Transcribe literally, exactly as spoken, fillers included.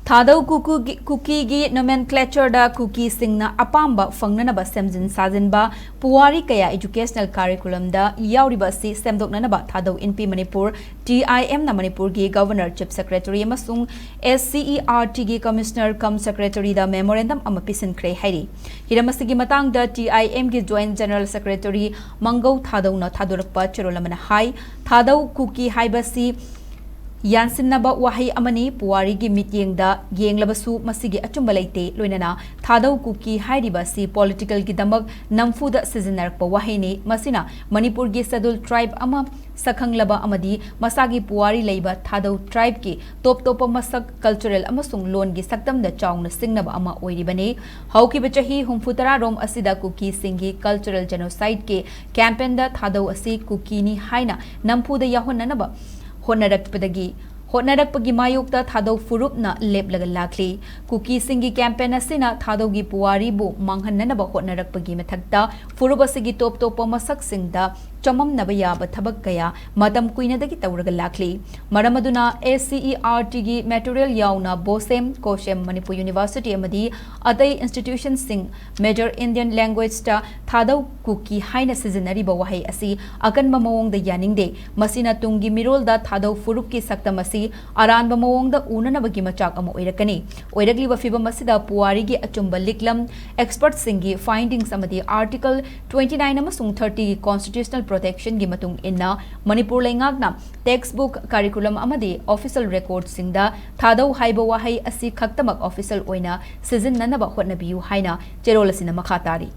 ꯊꯥꯗꯧ ꯀꯨꯀꯨꯒꯤ- ꯀꯨꯀꯤꯒꯤ nomenclatureꯗ ꯀꯨꯀꯤꯁꯤꯡꯅ ꯑꯄꯥꯝꯕ ꯐꯪꯅꯅꯕ ꯁꯦꯝꯖꯤꯟ ꯁꯥꯖꯤꯟꯕ ꯄꯨꯋꯥꯔꯤ ꯀꯌꯥ educational curriculumꯗ ꯌꯥꯎꯔꯤꯕ ꯑꯁꯤ ꯁꯦꯝꯗꯣꯛꯅꯅꯕ ꯊꯥꯗꯧ ꯏꯟꯄꯤ ꯃꯅꯤꯄꯨꯔ, TIMꯅ ꯃꯅꯤꯄꯨꯔꯒꯤ Governor, Chief Secretary ꯑꯃꯁꯨꯡ SCERTꯒꯤ Commissioner cum Secretaryꯗ memorandum ꯑꯃ ꯄꯤꯁꯤꯟꯈ꯭ꯔꯦ ꯍꯥꯏꯔꯤ꯫ ꯍꯤꯔꯝ ꯑꯁꯤꯒꯤ ꯃꯇꯥꯡꯗ TIMꯒꯤ Joint General Secretary ꯃꯪꯒꯧ ꯊꯥꯗꯧꯅ ꯊꯥꯗꯣꯔꯛꯄ ꯆꯦꯔꯣꯜ ꯑꯃꯅ ꯍꯥꯏ, ꯊꯥꯗꯧ ꯀꯨꯀꯤ ꯍꯥꯏꯕꯁꯤ ꯌꯥꯟꯁꯤꯟꯅꯕ ꯋꯥꯍꯩ ꯑꯃꯅꯤ꯫ ꯄꯨꯋꯥꯔꯤꯒꯤ ꯃꯤꯠꯌꯦꯡꯗ ꯌꯦꯡꯂꯕꯁꯨ ꯃꯁꯤꯒꯤ ꯑꯆꯨꯝꯕ ꯂꯩꯇꯦ꯫ ꯂꯣꯏꯅꯅ ꯊꯥꯗꯧ ꯀꯨꯀꯤ ꯍꯥꯏꯔꯤꯕ ꯑꯁꯤ politicalꯒꯤꯗꯃꯛ ꯅꯝꯐꯨꯗ ꯁꯤꯖꯤꯟꯅꯔꯛꯄ ꯋꯥꯍꯩꯅꯤ꯫ ꯃꯁꯤꯅ ꯃꯅꯤꯄꯨꯔꯒꯤ Scheduled Tribe ꯑꯃ ꯁꯛꯈꯪꯂꯕ ꯑꯃꯗꯤ ꯃꯁꯥꯒꯤ ꯄꯨꯋꯥꯔꯤ ꯂꯩꯕ ꯊꯥꯗꯧ tribeꯀꯤ ꯇꯣꯞ ꯇꯣꯞꯄ ꯃꯁꯛ, cultural ꯑꯃꯁꯨꯡ ꯂꯣꯟꯒꯤ ꯁꯛꯇꯝꯗ ꯆꯥꯎꯅ ꯁꯤꯡꯅꯕ ꯑꯃ ꯑꯣꯏꯔꯤꯕꯅꯤ꯫ ꯍꯧꯈꯤꯕ ꯆꯍꯤ ꯍꯨꯝꯐꯨ ꯇꯔꯥ ꯔꯣꯝ ꯑꯁꯤꯗ ꯀꯨꯀꯤꯁꯤꯡꯒꯤ cultural genocideꯀꯤ campaignꯗ ꯊꯥꯗꯧ ꯑꯁꯤ ꯀꯨꯀꯤꯅꯤ ꯍꯥꯏꯅ ꯅꯝꯐꯨꯗ ꯌꯥꯎꯍꯟꯅꯅꯕ ꯍꯣꯠꯅꯔꯛꯄꯗꯒꯤ ꯍꯣꯠꯅꯔꯛꯄꯒꯤ ꯃꯥꯌꯣꯛꯇ ꯊꯥꯗꯧ ꯐꯨꯔꯨꯞꯅ ꯂꯦꯞꯂꯒ ꯂꯥꯛꯂꯤ꯫ ꯀꯨꯀꯤꯁꯤꯡꯒꯤ campaign ꯑꯁꯤꯅ ꯊꯥꯗꯧꯒꯤ ꯄꯨꯋꯥꯔꯤꯕꯨ ꯃꯥꯡꯍꯟꯅꯅꯕ ꯍꯣꯠꯅꯔꯛꯄꯒꯤ ꯃꯊꯛꯇ ꯐꯨꯔꯨꯞ ꯑꯁꯤꯒꯤ ꯇꯣꯞ ꯇꯣꯞꯄ ꯃꯁꯛꯁꯤꯡꯗ ꯆꯃꯝꯅꯕ ꯌꯥꯕ ꯊꯕꯛ ꯀꯌꯥ ꯃꯇꯝ ꯀꯨꯏꯅꯗꯒꯤ ꯇꯧꯔꯒ ꯂꯥꯛꯂꯤ꯫ ꯃꯔꯝ ꯑꯗꯨꯅ SCERTꯒꯤ material ꯌꯥꯎꯅ BOSEM, COSEM, ꯃꯅꯤꯄꯨꯔ University ꯑꯃꯗꯤ ꯑꯇꯩ institutionꯁꯤꯡ major Indian languageꯇ ꯊꯥꯗꯧ ꯀꯨꯀꯤ ꯍꯥꯏꯅ ꯁꯤꯖꯤꯟꯅꯔꯤꯕ ꯋꯥꯍꯩ ꯑꯁꯤ ꯑꯀꯟꯕ ꯃꯑꯣꯡꯗ ꯌꯥꯅꯤꯡꯗꯦ꯫ ꯃꯁꯤꯅ ꯇꯨꯡꯒꯤ ꯃꯤꯔꯣꯜꯗ ꯊꯥꯗꯧ ꯐꯨꯔꯨꯞꯀꯤ ꯁꯛꯇꯝ ꯑꯁꯤ ꯑꯔꯥꯟꯕ ꯃꯑꯣꯡꯗ ꯎꯅꯅꯕꯒꯤ ꯃꯆꯥꯛ ꯑꯃ ꯑꯣꯏꯔꯛꯀꯅꯤ꯫ ꯑꯣꯏꯔꯛꯂꯤꯕ ꯐꯤꯚꯝ ꯑꯁꯤꯗ ꯄꯨꯋꯥꯔꯤꯒꯤ ꯑꯆꯨꯝꯕ ꯂꯤꯛꯂꯝ, expertꯁꯤꯡꯒꯤ findings ꯑꯃꯗꯤ Article twenty nine ꯑꯃꯁꯨꯡ thirtyꯒꯤ constitutional protectionꯒꯤ ꯃꯇꯨꯡ ꯏꯟꯅ ꯃꯅꯤꯄꯨꯔ ꯂꯩꯉꯥꯛꯅ textbook, curriculum ꯑꯃꯗꯤ official recordꯁꯤꯡꯗ ꯊꯥꯗꯧ ꯍꯥꯏꯕ ꯋꯥꯍꯩ ꯑꯁꯤ ꯈꯛꯇꯃꯛ official ꯑꯣꯏꯅ ꯁꯤꯖꯤꯟꯅꯅꯕ ꯍꯣꯠꯅꯕꯤꯌꯨ ꯍꯥꯏꯅ ꯆꯦꯔꯣꯜ ꯑꯁꯤꯅ ꯃꯈꯥ ꯇꯥꯔꯤ꯫